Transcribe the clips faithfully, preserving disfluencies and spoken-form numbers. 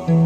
Mumi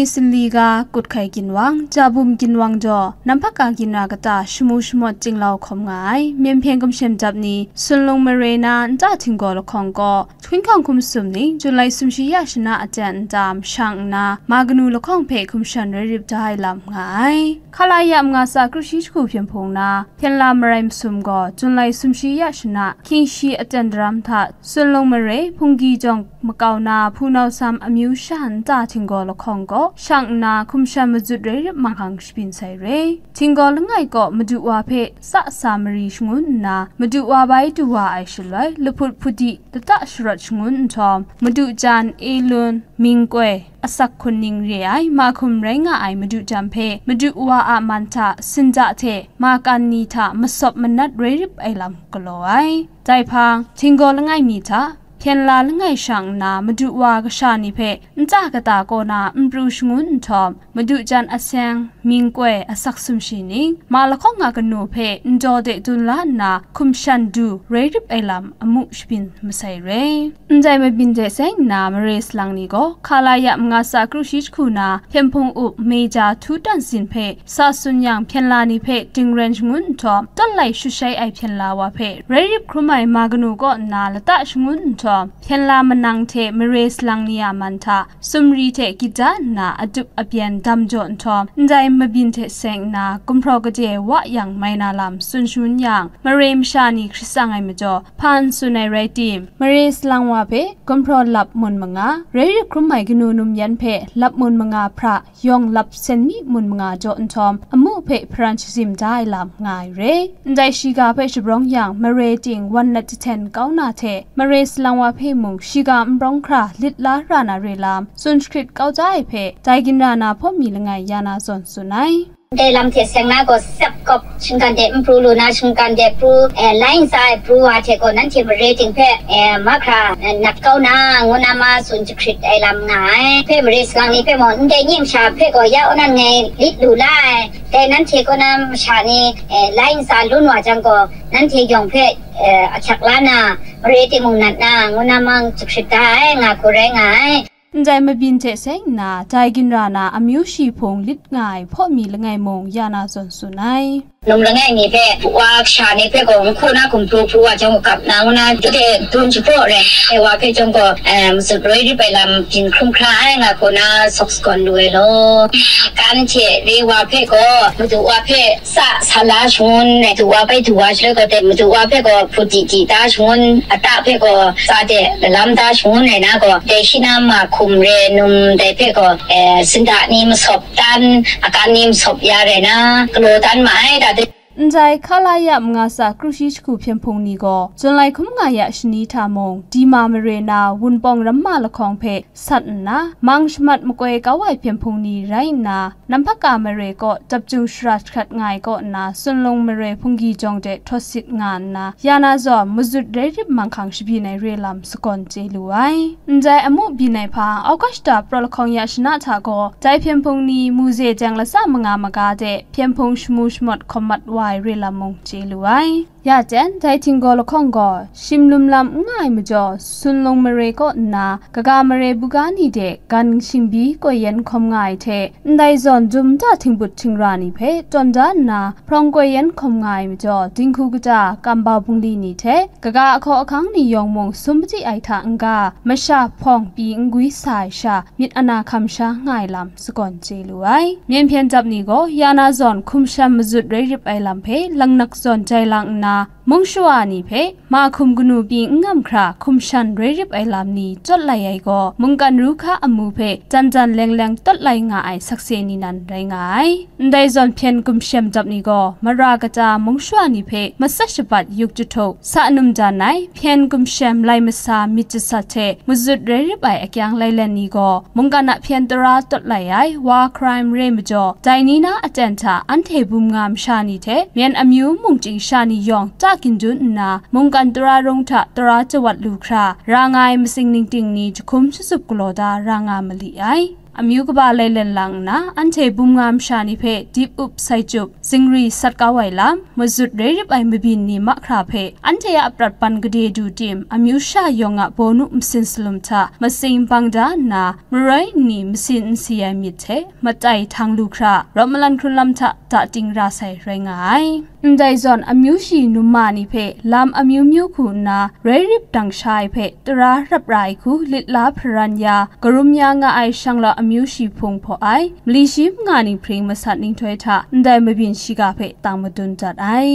sali ga, kut hkai ginwang, ja bum ginwang jaw, nampak ka ginra kata shamu shamawt chinglau hkawm nga ai, myen hpyen gumshem dap ni, Sunlung mare na nta htinggaw lahkawng kaw, hkun hkawng hkum sum ning, Jun lai sumshi ya shana aten nta mashang nna, ma kanu lahkawng hpe hkum shan rai rip da ai lam nga ai. Hkalaya manga tsa kru shi jahku hpyen hpung na, hpyen la marai masum gaw, Jun lai sumshi ya shana, hkying shi aten daram hta, Sunlung mare, hpunggi jawng makau na, hpunau sam amyu sha nta htinggaw lahkawng gaw, shang nna, hkum shan mazut rai rip manghkang shabyin sai re. Htinggaw langai kaw, Madu wa hpe tsa sa mari shangun nna, Madu wa bai du wa ai shaloi, lahput hpudi lata sharawt shangun nhtawm, Madu jan, e lun, mingkoi, asak hkun ning re ai, mahkum rai nga ai Madu jan hpe, Madu wa a man hta, sinda hte, ma kan ni hta, masawp manat rai rip ai lam galaw ai. Dai hpang, htinggaw langai mi hta, hpyen la langai shang nna, Madu wa kasha ni hpe, nta kata kaw na, n pru shangun nhtawm, Madu jan aseng, mingkoi, asak sumshi ning, ma lahkawng a kanu hpe, ndaw de dun la nna, hkum shan du, rai rip ai lam, amu shabyin masai re. Ndai mabyin hte seng nna, mare salang ni gaw, Hkalaya manga tsa kru shi jahku na, hpyen hpung up, meja htu tan sin hpe, sa tsun yang, hpyen la ni hpe, dingren shangun nhtawm, tawt lai shut shai ai hpyen la wa hpe, rai rip hkrum ai ma kanu kaw nna, lata shangun nhtawm, hpyen la manang hte mare salang ni a man hta, sumri hte gita nna adup abyen dam jaw nhtawm, ndai mabyin hte seng nna, gumhpraw gade wa yang mai na lam tsun shangun yang, mare masha ni hkrit tsang ai majaw, hpa n tsun ai rai tim, mare salang wa hpe gumhpraw lap mun manga, rai rip hkrum ai kanu num yan hpe lap mun manga hpra, yawng lap sen mi mun manga jaw nhtawm, amu hpe hparan shazim da ai lam nga ai re. Ndai shiga hpe shabrawng yang, mare ting wan nat jahten kau na hte, mare salang wa hpe mung shiga n brawng hkra lit la ra na re lam, tsun jahkrit kau da ai hpe, dai ginra na hpawm mi langai ya na zawn tsun ai. Dai lam hte seng na gaw, sep kawp shinggan de n pru lu na, shinggan de pru, eh, lai ntsa ai pru wa hte gaw, nanhte mare ting hpe, eh, mahkra, eh, nat kau na, ngu na ma tsun jahkrit ai lam nga ai. Hpe mare salang ni hpe mung, ndai ning masha hpe gaw, ya unan ngai lit lu la ai. Dai nanhte kaw na masha ni, eh, lai ntsa lun wa jang gaw, nanhte yawng hpe, eh, ahkyak la na, mare timung nat na, ngu na mang jahkrit da ai, nga hku rai nga ai. Ndai mabyin hte seng nna, dai ginra na amyu shi hpung lit nga ai hpaw mi langai mung ya na zawn tsun ai. Num langai mi hpe, wa kasha ni hpe gaw, n hku na gumhpraw pru wa jang gap na, ngu na, dai dun shapraw rai ai wa hpe jang gaw, em, mazut roi rip ai lam byin hkrum hkra ai, nga hku na sawk sagawn lu ai law. Kan hte re wa hpe gaw, madu wa hpe, sa, sa la shangun, madu wa bai du wa shaloi gaw, dai madu wa hpe gaw, hput di di da shangun, ata hpe gaw, sa de lalam da shangun rai na gaw, dai shi na ma hkum re num dai hpe gaw, eh, sinda ni masawp tan, akan ni masawp ya rai na, galaw tan ma ai, da de. Ndai Hkalaya manga tsa kru shi jahku hpyen hpung ni gaw, Jun lai hkum nga ya shani hta mung, Dima mare na Wunpawng ramma lahkawng hpe sat nna, mang shamat makoi kau ai hpyen hpung ni rai nna, Namhpaka mare kaw dap jung shara jahkrat nga ai kaw nna, Sunlung mare hpunggi jawng de htaw sit nga nna, ya na zawn mazut rai rip manghkang shabyin ai re lam sagawn chye lu ai. Ndai amu byin ai hpang, Augusta praw lahkawng ya shana hta gaw, dai hpyen hpung ni muze jeng latsa manga maga de hpyen hpung shamu shamawt hkawm mat wa ai re lam mung chye lu ai. Ya jen, dai htinggaw lahkawng gaw, shim lum lam n nga ai majaw, Sunlung mare kaw nna, kaga mare buga ni de gan shingbyi koi yen hkawm nga ai hte, ndai zawn dum nta htingbut htingra ni hpe tawn da nna, hprawng koi yen hkawm nga ai majaw, dinghku kata, kambau bungli ni hte, kaga ahkaw ahkang ni yawng mung sum padi ai hta n-ga, masha hpawng pyi n gwi sa ai sha, myit ana hkam sha nga ai lam sagawn chye lu ai. Myen hpyen dap ni gaw ya na zawn hkum shan mazut rai rip ai lam hpe langnak zawn jai lang nna, mung shawa ni hpe mahkum kanu pyi n ngam hkra hkum shan rai rip ai lam ni tawt lai ai gaw, mungkan ru hka amu hpe jan jan leng leng tawt lai nga ai sakse ni nan rai nga ai. Ndai zawn hpyen gumshem dap ni gaw, mara kata mung shawa ni hpe matsat shabat yuk jahtuk, sa num dan ai, hpyen gumshem lai masa myit jasat hte mazut rai rip ai akyang lailen ni gaw, mungkan a hpyen tara tawt lai ai war crime re majaw, dai ni na aten hta anhte bum nga masha ni hte, myen amyu mungchying sha ni yawng ta gindun nna, mungkan tara rung hta tara jawat lu hkra, ra nga ai matsing ningting ni jahkum shatsup galaw da ra nga mali ai. Amyu kaba lailen lang nna, anhte bum nga masha ni hpe dip up sai chyup, zingri sat kau ai lam, mazut rai rip ai mabyin ni mahkra hpe anhte a prat pan gade du tim, amyu sha yawng a bawnu masin salum hta matsing bang da nna, maroi nni masin n si ai myit hte matai htang lu hkra, rawt malan hkrun lam hta dating ra sai rai nga ai. Ndai zawn, amyu shi numa ni hpe lam amyu myu hku nna rai rip dang sha ai hpe tara rap ra ai hku lit la hparan ya, karum ya nga ai shanglawt amyu shi hpung hpaw ai, mali shi manga ninghpring masat ninghtoi hta ndai mabyin shiga hpe tang madun dat ai.